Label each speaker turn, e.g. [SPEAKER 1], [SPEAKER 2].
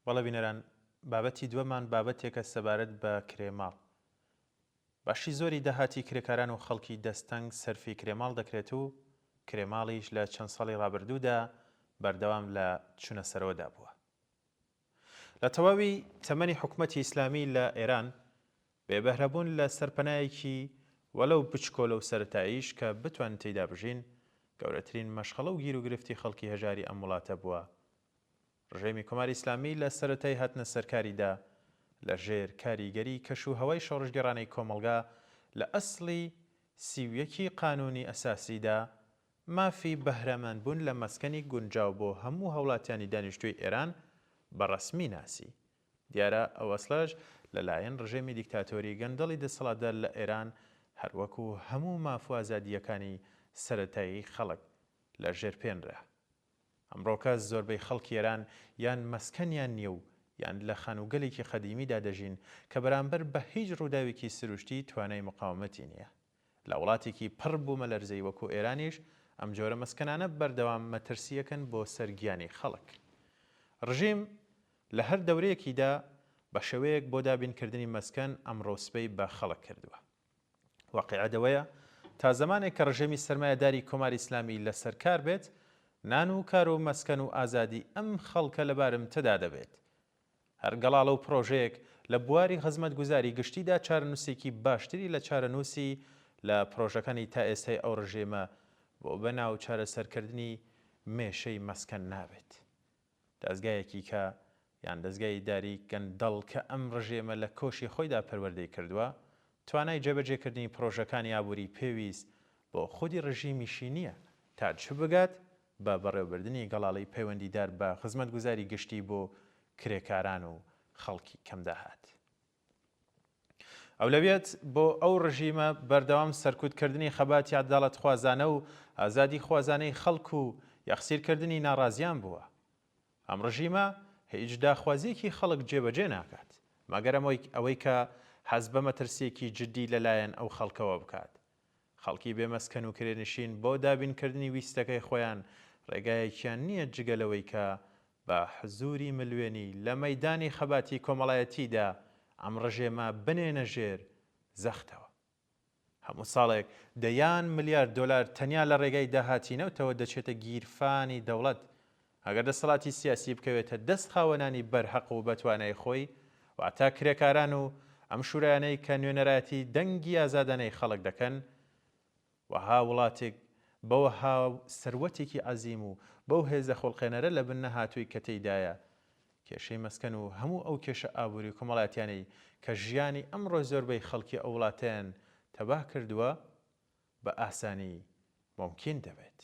[SPEAKER 1] بەڵێ بینەران، بابەتی دووەمان بابەتێکە سەبارەت بە کرێ ماڵ. بەشی زۆری داهاتی کرێکاران و خەڵکی دەستەنگ سەرفی کرێ ماڵ دەکرێت و کرێ ماڵیش لە چەند ساڵی ڕابردوودا بەردەوام لە چونە سەرەوەدا بووە. لە تەواوی تەمەنی حکومەتی ئیسلامی لە ئێران، بێ بەهرەبوون لە سەرپەنایەکی وەلەو بچکۆلە و سەرەتاییش کە بتوانن تێیدا بژین، گەورەترین مەشخەڵە و گیروگرفتی خەڵکی هەژاری ئەم وڵاتە بووە. ڕژێمی کۆماری ئیسلامی لە سەرەتای هاتنە سەرکاریدا لە ژێر کاریگەری کەش و هەوای شۆڕشگێڕانەی کۆمەڵگا لە ئەسڵی 31 ی قانوونی ئەساسیدا مافی بەهرەمەندبوون لە مەسکەنی گونجاو بۆ هەموو هاوڵاتیانی دانیشتووی ئێران بە ڕەسمی ناسی. دیارە ئەو ئەسڵەش لە لایەن ڕژێمی دیکتاتۆری گەندەڵی دەسەڵاتدار لە ئێران هەر وەکوو هەموو ماف و ئازادییەکانی سەرەتایی خەڵک لە ژێر پێ نرا. ئەمڕۆکە زۆربەی خەڵکی ئێران یان مەسکەنیان نییە و یان لە خانووگەلێکی قەدیمیدا دەژین کە بەرامبەر بە هیچ ڕووداوێکی سروشتی توانای موقاومەتی نییە. لە وڵاتێکی پڕ بوومەلەرزەی وەکوو ئێرانیش ئەم جۆرە مەسکەنانە بەردەوام مەترسییەکن بۆ سەر گیانی خەڵک. ڕژیم لە هەر دەورەیەکیدا بە شێوەیەک بۆ دابینکردنی مەسکەن ئەمڕۆ سبەی بە خەڵک کردووە. واقیعەت ئەوەیە تا زەمانێک کە ڕژێمی سەرمایەداری کۆماری ئیسلامی لە سەر کار بێت، نان و کار و مەسکەن و ئازادی ئەم خەڵکە لە بارمتەدا دەبێت. هەر گەڵاڵە و پڕۆژەیەک لە بواری خزمەتگوزاری گشتیدا چارەنووسێکی باشتری لە چارەنووسی لە پڕۆژەکانی تا ئێستای ئەو ڕژێمە بۆ بە ناو چارەسەرکردنی مێشەی مەسکەن نابێت. دەزگایەکی کە یان دەزگای ئیداری گەندەڵ کە ئەم ڕژێمە لە کۆشی خۆیدا پەروەردەی کردووە، توانای جێبەجێکردنی پڕۆژەکانی ئابووری پێویست بۆ خودی ڕژیمیشی نییە تا چ بگات بە بەڕێوەبردنی گەڵاڵەی پەیوەندیدار بە خزمەتگوزاری گشتی بۆ کرێکاران و خەڵکی کەمداهات. ئەولەویەت بۆ ئەو ڕژیمە بەردەوام سەرکوتکردنی خەباتی عەداڵەتخوازانە و ئازادیخوازانەی خەڵک و یەخسیرکردنی ناڕازیان بووە. ئەم ڕژیمە هیچ داخوازییەکی خەڵک جێبەجێ ناکات، مەگەر ئەوەی کە هەست بە مەترسییەکی جددی لە لایەن ئەو خەڵکەوە بکات. خەڵکی بێ مەسکەن و کرێنشین بۆ دابینکردنی ویستەکەی خۆیان ڕێگایەکیان نییە جگە لەوەی کە بە حزووری ملوێنی لە مەیدانی خەباتی کۆمەڵایەتیدا ئەم ڕژێمە بنێنە ژێر زەختەوە. هەموو ساڵێک دەیان ملیار دۆلار تەنیا لە ڕێگای داهاتی نەوتەوە دەچێتە گیرفانی دەوڵەت. ئەگەر دەسەڵاتی سیاسی بکەوێتە دەست خاوەنانی بەرهەق و بەتوانای خۆی، واتە کرێکاران و ئەم شورایانەی کە نوێنەرایەتی دەنگی ئازادانەی خەڵک دەکەن، وەها وڵاتێک بەوەها سەروەتێکی عەزیم و بەو هێزە خوڵقێنەرە لە بن نەهاتووی کە تێیدایە، کێشەی مەسکەن و هەموو ئەو کێشە ئابووری و کۆمەڵایەتیانەی کە ژیانی ئەمڕۆی زۆربەی خەڵکی ئەو وڵاتەیان تەباه کردووە، بە ئاسانی مومکین دەبێت.